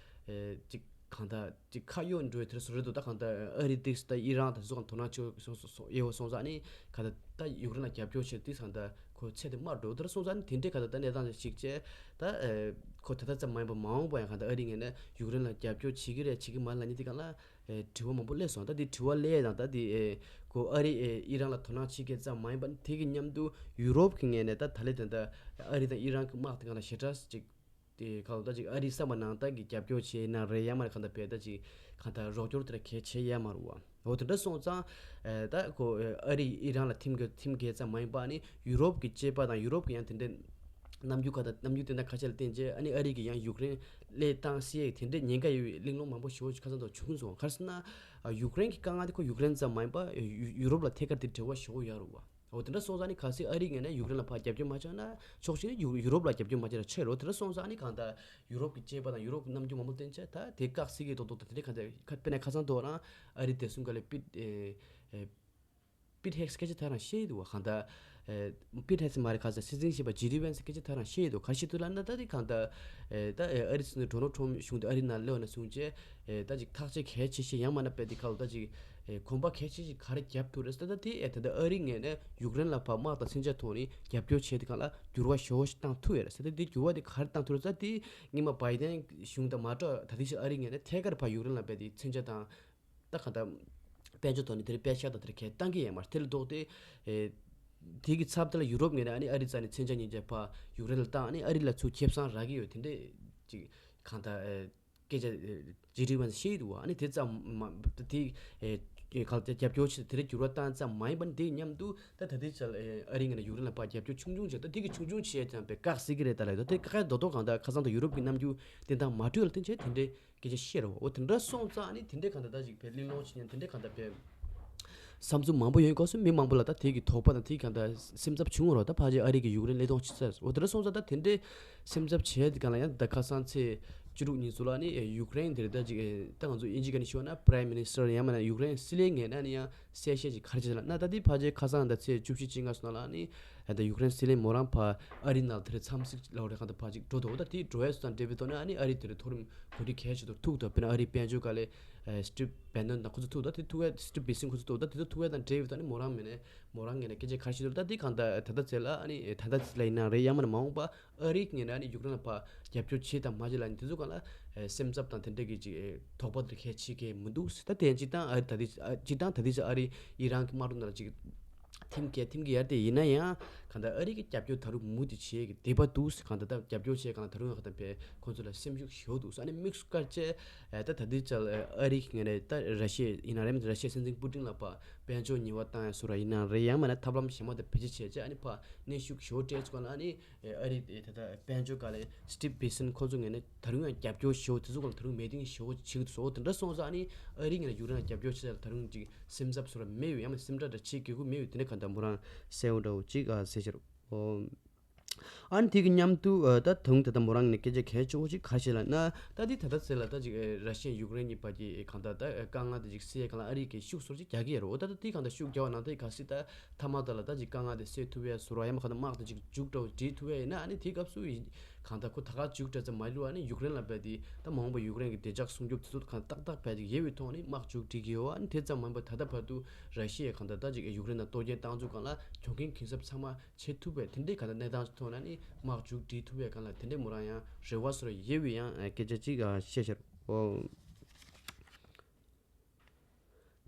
ཨེ་ཅིག་གང་ལྟར་ཅིག་ཁ་གཡོག་འགྲོ་དེར་སུ་རེད་འདུག་ད་གང་ལྟར་ཨ་རི་ཏིས་ད་ཨི་རན་དང་སོགས་དོ་སྣང་ཆེ་སོང་སོང་སོང་ཡེ་བ་སོང་ཙང་ཨ་ནི་གང་ལྟར་ད་ཡུཀ་རེན་ལ་རྒྱབ་སྐྱོར་བྱས་ཏིས་གང་ལྟར་ཁོ་ཚད་དེ་དམའ་འགྲོ་དེར་སོང་ཙང་ཨ་ནི་དེ་འདྲའི་གང་ལྟར་ད་གནས་སྟངས་ཅིག་བྱས་ད་ཨེ་ཁོ་ད་ལྟ་ཙམ་མ་ཡིན་པར་མ་འོངས་པ་ཡང་གང་ལྟར་ཨ་རི་ངོས་ནས་ཡུཀ་རེན་ལ་རྒྱབ་སྐྱོར་བྱེད་ཀྱི་རེད་བྱེད་ཀྱི་མ་རེད་ལབ་མཁན་དེ་གང་ལ་ཨེ་དྲི་བ་མང་པོ་སླེབས་སོང་། ད་དེ་དྲི་བ་སླེབས་དང་ད་དེ་ཨེ་ཁོ་ཨ་རི་ཨེ་ཨི་རན་ལ་དོ་སྣང་བྱེད་མཁན་ཙམ་མ་ཡིན་པ་དེ་གི་མཉམ་དུ་ཡུ་རོབ་ཀྱི་ངོས་ནས་ད་ད་ལས་དེ་འདྲ་ཨ་རི་དང་ཨི་རན་གྱི་དམག་དེ་གང་ལ་ཞེ་དྲག་ཅིག་དེ་གང་ལྟར་ཅིག་ཨ་རིའི་བསམ་པ་ནང་ལྟར་གྱི་རྒྱབ་སྐྱོར་བྱས་ན་རེད་ཡང་མ་རེད་གང་ལྟར་བས་ད་ཅིག་གང་ལྟར་རོགས་སྐྱོར་དེ་འདྲ་གལ་ཆེ་ཡ་མ་རེད་བ། འོ་དེ་འདྲ་སོང་ཙང་ཨེ་ད་ཁོ་ཨ་རི་ཨི་རན་ལ་ཐིམ་གྱི་ཐིམ་གྱི་ཙམ་མ་ཡིན་པ་ནི་ཡུ་རོབ་ཀྱི་སྐྱེས་པ་དང་ཡུ་རོབ་ཀྱི་ཡང་དེ་འདྲའི་རྣམ་འགྱུར་ཁ་དང་རྣམ་འགྱུར་དེ་འདྲ་ཁ་ཤས་ལ་བརྟེན་རྗེས་ཨ་ནི་ཨ་རི་གི་ཡང་ཡུཀ་རེན་སླེབས་བཏང་སྲིད་ཡ་དེ་འདྲའི་ཉེན་ཁ་ཡོད་པའི་གླེང་སློང་མང་པོ་ཞེ་པོ་ཞིག་ཁ་སང་དུ་བྱུང་སོང་། ག་རེ་ཟེར་ན་ཨ་ཡུཀ་རེན་གྱི་དཀའ་ངལ་དེ་ཁོ་ཡུཀ་རེན་ཙམ་མ་ཡིན་པ་ཡུ་ཡུ་རོབ་ལ་ཐད་ཀར་དེ་འབྲེལ་བ་ཞེ་པོ་ཡོད་རེད་བ། འོ་དེ་འདྲ་སོང་ཙང་ནི་གལ་སྲིད་ཨ་རིའི་ངོས་ནས་ཡུཀ་རེན་ལ་ཕར་རྒྱབ་སྐྱོར་མ་བྱས་ན་ཕྱོགས་གཅིག་ནས་ཡུ་ཡུ་རོབ་ལ་རྒྱབ་སྐྱོར་མ་བྱས་ན་ཆོག་རེད། འོ་དེ་འདྲ་སོང་ཙང་ནི་གང་ལྟར་ཡུ་རོབ་ཀྱི་སྐྱེས་པ་དང་ཡུ་རོབ་ཀྱི་རྣམ་འགྱུར་མང་པོ་བསྟན་བྱས་ད་དེ་བཀག་སྲིད་ཀྱི་རྡོག་རྡོག་དང་དེ་འདྲའི་གང་ལྟར་ཁ་དཔེར་ན་ཁ་སང་དུ་རང་ཨ་རི་བདེ་སྲུང་བཀའ་བློན་པིད་ཨེ་ཨེ་པིད་ཧེག་སི་སྐད་ཆ་དེ་རང་བཤད་ཡི་འདུག་བ། གང་ལྟར་ཨེ་པིད་ཧེག་སི་མ་རེད་ག་ས་སྲིད་འཛིན་གཞོན་པ་ཇེ་ཌི་ཝན་སི་སྐད་ཆ་དེ་རང་བཤད་ཡི་འདུག་ག་རེ་བཤད་འདུག་ལབ་ན་ད་དེ་གང་ལྟར་ཨེ་ད་ཨེ་ཨ་རི་སྲིད་འཛིན་ཌོ་ནལ་ཊམ་གཞུང་དེ་ཨ་རི་ནང་སླེབས་པ་ནས་བཟུང་བྱས་ཨེ་ད་ཅིག་ཐག་གཅོད་གལ་ཆེ་ཤོས་ཡང་མིན་ན་དཔེ་དེ་ག་ལ་ད་ཅིག་ཨེ་གོམ་པ་གལ་ཆེ་ཞིག་ག་རེ་བརྒྱབ་ཐུབ་རེད་ཟེར་ད་དེ་ཨེ་ད་ལྟ་ཨ་རིའི་ངོས་ནས་ཡུཀ་རེན་ལ་ཕར་དམག་དང་མཚོན་ཆ་ཐོག་ནས་རྒྱབ་སྐྱོར་བྱས་དེ་གང་ལ་འགྱུར་བ་ཞེ་པོ་ཞིག་བཏང་ཐུབ་ཡོད་རེད་ཟེར་ད་དེ་འགྱུར་བ་དེ་ག་རེ་བཏང་ཐུབ་རེད་ཟེར་ད་དེ་སྔོན་མ་བྷའི་ཌེན་གཞུང་དང་མ་འགྲོགས་ད་ཐེངས་ཤིག་ཨ་རིའི་ངོས་ནས་ཐད་ཀར་ཕར་ཡུཀ་རེན་ལ་དཔེ་དེ་མཚོན་ཆ་དང་ད་གང་ལྟར་དཔལ་འབྱོར་ཐོག་ནས་དེ་རིང་པད་ཤག་དང་དེ་རིང་གས་བཏང་གི་ཡོད་མ་རེད། དེ་ལ་ལྡོག་སྟེ་ཨེ་དེ་གི་ཚབ་དེ་ལ་ཡུ་རོབ་ངོས་ནས་ཨ་ནི་ཨ་རི་རྩ་ནས་མཚོན་ཆ་ཉིན་རྗེས་ཕར་ཡུཀ་རེན་ལ་བཏང་ཨ་ནི་ཨ་རི་ལ་ཚུར་ཁེ་བཟང་རག་གི་ཡོད་དེ་འདྲས་ཅིག་གང་ལྟར་ཨེ་སྐད་ཆ་ཇེ་ཌི་ཝན་སི་བཤད་ཀྱི་འདུག་བ། ཨ་ནི་དེ་ཙམ་མ་དེ་ཨེ་ག་ལ་རྒྱབ་སྐྱོར་བྱེད་དེ་རིང་འགྱུར་བ་བཏང་ཙམ་མ་ཡིན་པ་ནི་དེ་མཉམ་དུ་ད་ད་ལྟའི་ཆར་ཨེ་ཨ་རི་ངོས་ནས་ཡུཀ་རེན་ལ་ཕར་རྒྱབ་སྐྱོར་ཆུང་ཆུང་བྱས་ད་དེ་གི་ཆུང་ཆུང་བྱས་ཙམ་པས་བཀག་སྲིད་ཀྱི་རེད་ད་ལབ་ཡོད་ད་དེ་བཀག་ཡ་རྡོག་རྡོག་གང་ལྟར་ཁ་སང་དུ་ཡུ་རོབ་ཀྱི་རྣམ་འགྱུར་བསྟན་སྟངས་མ་འཕྲོད་ལ་བརྟེན་བྱས་དེ་འདྲའི་སྐད་ཆ་བཤད་རོགས། འོ་དེ་འདྲ་སོང་ཙང་ནི་དེ་འདྲའི་གང་ལྟར་ད་ཅིག་བས་གླེང་སློང་བྱེད་མཁན་དེ་འདྲའི་གང་ལྟར་བས་བསམ་ཚུལ་མང་པོ་ཡོང་གི་སྐབས་སུ་མི་མང་པོ་ལ་ད་དེ་གི་དོགས་པ་དང་དེ་གང་ལྟར་སེམས་འཚབ་བྱུང་བ་རོགས། ད་ཕལ་ཆེར་ཨ་རི་གི་ཡུཀ་རེན་སླེབས་གཏོང་བྱེད་ས་འོ་དེ་འདྲ་སོང་ཙང་ད་དེ་འདྲའི་སེམས་འཚབ་བྱས་དེ་གང་ལ་ཡང་ད་ཁ་སང་ཚེས་བཅུ་དྲུག་ཉིན་ཚོ་ལ་ནི་ཡུཀ་རེན་དེ་རེད་ད་ཅིག་ད་ང་ཚོ་དབྱིན་ཇི་ག་ནས་ཤོད་ན་Prime Minister་ཡང་མིན་ན་ཡུཀ་རེན་སྲིད་བློན་ངོས་ནས་ནི་ཡང་གསལ་བཤད་ཅིག་ག་རེ་བྱས་ལབ་ན་ད་དེ་ཕལ་ཆེར་ཁ་སང་ད་ཚེས་བཅུ་བཞི་བཅོ་ལྔ་སོང་ལ་ནི་ད་ཡུཀ་རེན་སྲིད་བློན་མོ་རང་ཕར་ཨ་རི་ནང་དེ་རེད་འཚམས་གཟིགས་ལབ་རེད་གང་ལྟར་ཕར་ཅིག་འགྲོ་འདུག་ད་དེ་འགྲོ་ཡས་སུ་དང་འབྲེལ་བའི་ཐོག་ནས་ཨ་ནི་ཨ་རི་དེ་རེད་མཐོ་རིམ་གོ་སྒྲིག་གལ་ཆེ་ཐོག་ཐུག་འདུག་དཔེར་ན་ཨ་རིའི་དཔལ་འབྱོར་དཀའ་ལས་Steve Bannon་དང་ཁོ་ཚོ་ཐུག་ད་དེ་ཐུག་ཡས་Steve Bixen་ཁོ་ཚོ་ཐུག་ད་དེ་ཚོ་ཐུག་ཡས་དང་འབྲེལ་བའི་ཐོག་ནས་མོ་རང་ངོས་ནས་མོ་རང་ངོས་ནས་སྐད་ཆ་ག་རེ་བཤད་འདུག་ད་དེ་གང་ལྟར་ད་ལྟ་ཚེ་ལ་ཨ་ནི་ད་ལྟ་ཚེ་ལ་ཡིན་ན་རེད་ཡང་མིན་ན་མ་འོངས་པ་ཨ་རིའི་ངོས་ནས་ཨ་ནི་ཡུཀ་རེན་ལ་ཕར་རྒྱབ་སྐྱོར་བྱེད་དང་མ་བྱེད་ལ་ནི་དེ་ཚོ་གང་ལ་སེམས་འཚབ་དང་དེ་འདྲ་གི་ཅིག་དོགས་པ་དེ་གལ་ཆེ་གི་མི་འདུག་ད་དེ་སྤྱིར་བཏང་ཨ་རི་ད་དེ་སྤྱིར་བཏང་ད་དེ་ཨ་རི་ཨི་རན་གི་དམག་འཁྲུག་ནང་ལ་ཅིག་ ཐིམ་གྱི་ཐིམ་གྱི་ཡར་དེ་ཡིན་ན་ཡང་གང་ལྟར་ཨ་རི་གི་རྒྱབ་སྐྱོར་ད་རུང་མུ་མཐུད་བྱེད་ཀྱི་བསྡད་པ་འདུག། གང་ལྟར་ད་རྒྱབ་སྐྱོར་བྱེད་གང་ལྟར་ད་རུང་ཡང་གང་ལྟར་བས་ཁོང་ཚོ་ལ་སེམས་ཤུགས་ཞེ་པོ་འདུག་ས་ནས་དམིགས་སུ་བཀར་བྱས། ད་ད་ལྟའི་ཆར་ཨ་རི་གི་ངོས་ནས་ད་ར་ཤི་ཡ་ཡིན་ན་རེད། ར་ཤི་ཡའི་སྲིད་འཛིན་པུ་ཏིན་ལ་ཕར་དཔལ་འབྱོར་ཉེས་པ་བཏང་ཡ་བཟོ་འདྲ་ཡིན་ན་རེད། ཡང་མིན་ན་ཐབས་ལམ་གཞན་པ་དེ་བེད་སྤྱོད་བྱས་བྱས་ཨ་ནི་ཕར་གནོན་ཤུགས་ཞེ་པོ་སྤྲད་ཚུགས་ག་ལ་ཨ་ནི། ཨ་རི་དེ་ད་ལྟ་དཔལ་འབྱོར་སྒང་ལ་སི་ཊིབ་བྷེ་སན་ཁོང་ཚོ་ངོས་ནས་ད་རུང་ཡང་རྒྱབ་སྐྱོར་ཞེ་པོ་དེ་ཚོ་གང་ལ་ད་རུང་མི་ཊིང་ཞེ་པོ་བྱེད་ཀྱི་འདུག་ཟེར། འོ་དེ་འདྲ་སོང་ཙང་ཨ་ནི་ཨ་རི་ངོས་ནས་ཡུཀ་རེན་ལ་རྒྱབ་སྐྱོར་བྱེད་ས་ལ་ད་རུང་ཅིག་སེམས་འཚབ་བཟོ་འདྲ་མེད་པའི་ཡང་ན་སེམས་ཁྲལ་འདྲ་བྱེད་དགོས་ཀྱི་མེད་པའི་དེ་འདྲ་གང་ལྟར་མོ་རང་གསལ་པོ་འདྲ་བོ་ཅིག་ཨ་གསལ་བཤད། ཨོ། ཨ་ནི་དེ་གི་མཉམ་དུ་ཨ་ད་དུང་ད་ལྟ་མོ་རང་ནས་སྐད་ཆ་གལ་ཆེ་བོ་ཅིག་ག་རེ་བཤད་ལབ་ན། ད་དེ་ད་ལྟ་ཟེར་ལ་ད་ཅིག་ཨ་ར་ཤི་ཡ་ཡུཀ་རེན་གཉིས་བར་གྱི་གང་ལྟར་ད་དཀའ་ངལ་དེ་ཅིག་སེལ་གང་ལ་ཨ་རི་གིས་ཤུགས་ཚོར་ཅིག་རྒྱག་གི་ཡོད་རེད། འོ་ད་ད་དེ་གང་ལྟར་ཤུགས་རྒྱག་པ་ནང་ད་གལ་སྲིད་ད་མཐའ་མ་ད་ལ་ད་ཅིག་དཀའ་ངལ་དེ་སེལ་ཐུབ་ཡ་བཟོ་འདྲ་ཡང་མིན་གང་ལྟར་དམག་དེ་ཅིག་མཇུག་སྒྲིལ་ཐུབ་ཡ་ཡིན་ན། ཨ་ནི་དེ་སྐབས་སུ་ཡིན་གང་ལྟར་ཁོ་ད་ག་མཇུག་སྒྲིལ་ཙམ་མ་ལུས་ཨ་ནི་ཡུཀ་རེན་ལ་བས་དེ་ད་མ་འོངས་པ་ཡུཀ་རེན་གྱི་བདེ་འཇགས་སྲུང་སྐྱོབ་དེ་ཚོ་གང་ཏག་ཏག་བས་ཅིག་ཡོད་པའི་ཐོག་ནས་དམག་མཇུག་སྒྲིལ་གྱི་ཡོད། ཨ་ནི་དེ་ཙམ་མ་ཡིན་པར་ད་ལྟ་བར་དུ་ར་ཤི་ཡས་གང་ལྟར་ད་ཅིག་ཡུཀ་རེན་ལ་གཏོར་སྐྱོན་བཏང་ཚུལ་སྒང་ལ་གྱོང་གུན་གུན་གསབ་ཚང་མ་བྱེད་ཐུབ་པའི་དེ་འདྲའི་གང་ལྟར་གནས་སྟངས་ཤིག་ཐོག་ན་ནི་དམག་མཇུག་སྒྲིལ་ཐུབ་པའི་སྒང་ལ་དེ་འདྲའི་མོ་རང་ཡང་རེ་བ་བཟོ་འདྲ་ཡོད་པའི་ཡང་སྐད་ཆ་ཅིག་བཤད་ཤར། ཨོ།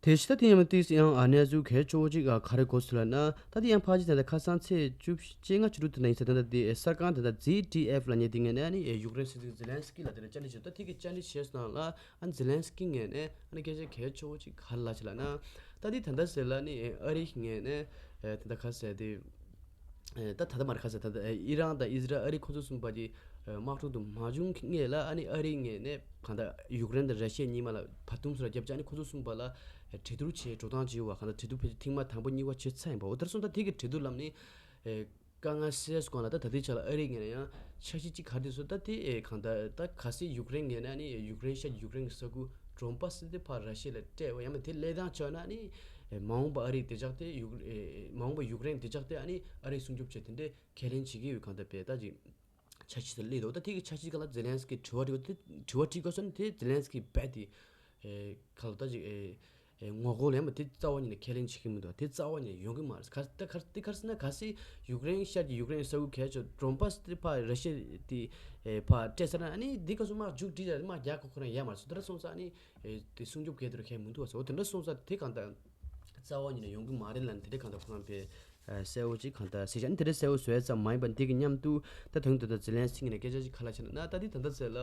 དེ་བཞིན་ད་དེ་ཡང་ཏིས་ཡང་ཨ་གནས་ཚུལ་གལ་ཆེ་བོ་ཅིག་ག་རེ་གོ་སོང་ལབ་ན། ད་དེ་ཡང་ཕལ་ཆེར་ད་ལྟ་ཁ་སང་ཚེས་བཅུ་བཅོ་ལྔ་བཅུ་དྲུག་དེ་ན་ཡིན་ས། ད་ལྟ་དེ་གསར་ཁང་ད་ལྟ་ཛི་ཌི་ཨེཕ་ལབ་མཁན་དེ་ངོས་ནས་ཨ་ནི་ཡུཀ་རེན་སྲིད་འཛིན་ཛེ་ལན་སི་ཀི་ལ་དེ་ནས་བཅར་འདྲི་བྱས། ད་དེ་གི་བཅར་འདྲི་བྱས་སོང་ལ། ཨ་ཛེ་ལན་སི་ཀི་ངོས་ནས་ཨ་ནི་སྐད་ཆ་གལ་ཆེ་བོ་ཅིག་ག་རེ་ལབ་བྱས་ལབ་ན། ད་དེ་ད་ལྟ་ཟེར་ལ་ནི་ཨ་རི་ངོས་ནས་ད་ལྟ་ག་ཟེར་དེ་ད་ད་ལྟ་མ་རེད། ག་ཟེར་ད་ལྟ་ཨི་རན་དང་ཨི་ཟི་རལ་ཨ་རི་ཁོ་ཚོ་གསུམ་པ་དེ་དམག་འཁྲུག་དུ་མ་བྱུང་སྔོན་ལ་ཨ་ནི་ཨ་རི་ངོས་ནས་གང་ལྟར་ཡུཀ་རེན་དང་ར་ཤི་ཡ་གཉིས་མ་ལ་བར་འདུམ་སུ་ལ་བརྒྱབ་བྱས་ཨ་ནི་ཁོ་ཚོ་གསུམ་པ་ལ་གྲོས་བསྡུར་བྱས་འགྲོ་སྟངས་བྱས་པ། གང་ལྟར་གྲོས་བསྡུར་ཕལ་ཆེར་ཐེངས་མ་དང་པོ་གཉིས་པ་བྱས་ཚར་ཡིན་པ། འོ་དེར་སོང་ད་དེ་གི་གྲོས་བསྡུར་ལམ་ནི། དཀའ་ངལ་སེལ་སྒང་ལ་ད་ད་ལྟའི་ཆ་ལ་ཨ་རི་ངོས་ནས་ཡང་འཆར་གཞི་གཅིག་ག་རེ་བཟོ། ད་དེ་ཨེ་གང་ལྟར་ད་གལ་སྲིད་ཡུཀ་རེན་ངོས་ནས་ཨ་ནི་ཡུཀ་རེན་ཤར་ཡུཀ་རེན་གྱི་ས་ཁུལ་ཌོན་པཱ་སི་དེ་ཕར་ར་ཤི་ཡ་ལ་སྤྲད་པ་ཡང་མིན་དེ་ལེན་སྟངས་བྱས་ན་ཨ་ནི་ཨེ་མ་འོངས་པ་ཨ་རིའི་བདེ་འཇགས་དེ་ཡུཀ་ཨེ་མ་འོངས་པ་ཡུཀ་རེན་བདེ་འཇགས་དེ་ཨ་ནི་ཨ་རིས་སྲུང་སྐྱོབ་བྱེད་དེ་འདྲའི་ཁས་ལེན་བྱེད་ཀྱི་ཡོད། གང་ལྟར་བས་ད་ཅིག་འཆར་གཞི་དེ་སླེབས་འདུག། ད་དེ་གི་འཆར་གཞི་སྒང་ལ་ཛེ་ལན་སི་ཀི་དྲི་བ་དྲི་བ་དེ་དྲི་བ་དྲིས་དགོས་སོང་ནི་དེ་ཛེ་ལན་སི་ཀི་རྦད་དེ་ཨེ་ག་ལ་ད་ཅིག་ཨེ། ཨེ་ངོ་རྒོལ་ཡང་མ་དེ་རྩ་བ་ཉིད་ནས་ཁས་ལེན་བྱེད་ཀྱི་མི་འདུག། དེ་རྩ་བ་ཉིད་ནས་ཡོང་གི་མ་རེད། ག་ད་ག་དེ་ག་རེ་ཟེར་ན་གལ་སྲིད་ཡུཀ་རེན་ཤར་གྱི་ཡུཀ་རེན་ས་ཁུལ་གལ་ཆེ་ཌོན་པཱ་སི་དེ་ཕར་ར་ཤི་ཡ་དེ་ཨེ་ཕར་སྤྲད་ཚར་ན་ཨ་ནི་དེ་སྐབས་སུ་དམག་མཇུག་སྒྲིལ་ཡ་དམག་རྒྱག་དགོས་ཁོ་རང་ཡ་མ་རེད་སོ། དེ་འདྲ་སོང་ཙང་ཨ་ནི་ཨེ་དེ་སྲུང་སྐྱོབ་གལ་དེ་རུ་ཁས་མི་འདུག་བ་སོ། དེ་འདྲ་སོང་ཙང་དེ་གང་ལྟར་རྩ་བ་ཉིད་ནས་ཡོང་གི་མ་རེད་ལབ་ནས་དེ་འདྲ་གང་ལྟར་ཁོ་རང་པས་གསལ་པོ་ཅིག་གང་ལྟར་ཟེར་བྱས་ནས་དེ་འདྲ་གསལ་པོ་བཟོ་ཡ་ཙམ་མ་ཡིན་པར་འདི་གི་མཉམ་དུ་ད་དུང་ད་ལྟ་ཛེ་ལན་སི་ཀི་ནས་སྐད་ཆ་ཅིག་ག་ལ་བྱས་ན་ན་ད་འདི་ད་ལྟ་ཟེར་ལ་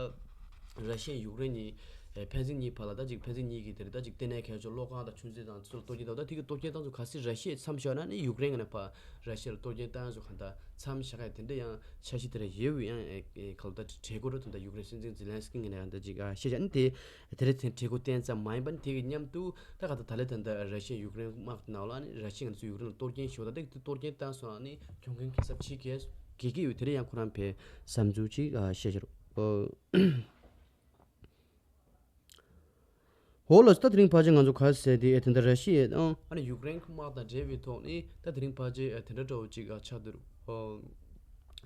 ར་ཤི་ཡ་ཡུཀ་རེན་གཉིས་ཕན་ཚུན་གཉིས་བར་ལ་ད་ཅིག་ཕན་ཚུན་གཉིས་ཀྱི་དེར་ད་ཅིག་ལྟེ་གནས་གལ་ཆེ་གློག་ཁང་དང་ཆུ་མཛོད་དང་ཚུར་གཏོར་སྐྱོན་དང་ད་འདི་གི་གཏོར་སྐྱོན་བཏང་ཚུལ་གལ་སྲིད་ར་ཤི་ཡས་མཚམས་བཞག་ན་ནི་ཡུཀ་རེན་གྱི་ནས་ཕར་ར་ཤི་ཡ་ལ་གཏོར་སྐྱོན་བཏང་ཚུལ་གང་ལྟར་མཚམས་བཞག་ཡ་དེ་འདྲ་ཡང་འཆར་གཞི་དེ་འདྲ་ཡོད་པའི་ཡང་ག་ལ་ད་གྲོས་འགོ་འདྲ་ད་ལྟ་ཡུཀ་རེན་སྲིད་འཛིན་ཛེ་ལན་སི་ཀི་ངོས་ནས་ཡང་ད་ཅིག་བཤད་བྱས་ནི་དེ། དེ་རིང་དེ་གྲོས་འགོ་བཏོན་ཙམ་མ་ཡིན་པ་ནི་དེ་གི་མཉམ་དུ་ད་ག་ད་ད་ལེ་ད་ལྟ་ར་ཤི་ཡ་ཡུཀ་རེན་དམག་ནང་ལ་ནི་ར་ཤི་ཡ་ང་ཚོ་ཡུཀ་རེན་ལ་གཏོར་སྐྱོན་ཞུ་བ་དང་དེ་གཏོར་སྐྱོན་བཏང་སོང་ནི་གྱོང་གུན་གུན་གསབ་བྱེད་དགོས་དགོས་ཀྱི་ཡོད། དེ་རིང་ཡང་ཁོ་རང་པས་བསམ་ཚུལ་ཅིག་བཤད་ཤར། འོ་ལགས་སོ། ད་དེ་རིང་ཕལ་ཆེར་ང་ཚོ་ག་རེ་ཟེར་དེ་ད་ལྟ་ར་ཤི་ཡ་དང་ཨ་ནི་ཡུཀ་རེན་གྱི་དམག་དང་འབྲེལ་བའི་ཐོག་ནི་ད་དེ་རིང་ཕལ་ཆེར་དེ་འདྲ་འདྲ་བོ་ཅིག་ཆགས་འདུག།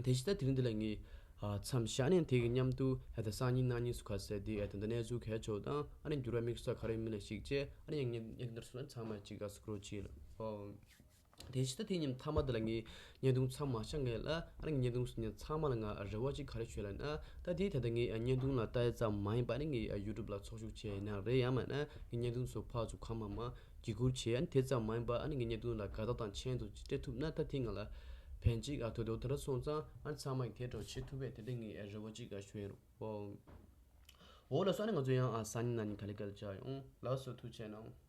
དེ་བཞིན་ད་དེ་རིང་འདི་ལ་ངས་མཚམས་བཞག་ནས་དེ་གི་མཉམ་དུ་ད་སང་ཉིན་གནངས་ཉིན་སུ་ག་ཟེར་དེ་ད་གནས་ཚུལ་གལ་ཆེ་བ་དང་ཨ་ནི་འགྱུར་བ་དམིགས་བསལ་ག་རེ་ཡོད་མེད་ལ་གཞིགས་བྱས་ཨ་ནི་ཡང་ཉན་ཉན་འདིར་སོང་ན་ཚང་མ་གཅིག་ག་སུ་ཀྲོ་བྱེད་ལ། དེ་བཞིན་ད་དེ་མཉམ་མཐའ་མ་དེ་ལ་ངས་བརྙན་ཐུང་ཚང་མ་བཞག་ངེས་ལ་ཨ་ནི་བརྙན་ཐུང་སུ་ཉན་ཚང་མ་ལ་ང་རེ་བ་གཅིག་ག་རེ་ཞུ་ལ་ན་ད་དེ་ད་ལྟ་ངས་བརྙན་ཐུང་ལ་ལྟ་ཡ་ཙམ་མ་ཡིན་པ་ནི་ངས་ཡུ་ཊུབ་ལ་ཚོགས་ཞུགས་བྱས་ཡིན་ན་རེད་ཡང་མིན་ན་ངས་བརྙན་ཐུང་སོགས་ཕར་ཚུར་གང་མང་མང་བརྒྱུད་བསྐུར་བྱས་ཨ་ནི་དེ་ཙམ་མ་ཡིན་པ་ཨ་ནི་ངས་བརྙན་ཐུང་ལ་དགའ་རྟགས་དང་མཆན་དུ་སྤྲད་ཐུབ་ན་ད་དེ་ང་ལ་ཕན་ཅིག་ཨ་ཐོག་དེ་འོ་དེ་འདྲ་སོང་ཙང་ཨ་ནི་ཚང་མ་ཡིས་དེ་འདྲ་བྱེད་ཐུབ་པས་དེ་འདྲ་ངས་རེ་བ་ཅིག་ཞུ་ཡིན་རོགས། འོ་ལགས་སོ། ཨ་ནི་ང་ཚོ་ཡང་ཨ་སང་ཉིན་གནངས་ཉིན་ག་ལེ་ག་ལེ་བཅར་ཡོང་། ལགས་སོ། ཐུགས་རྗེ་གནང་།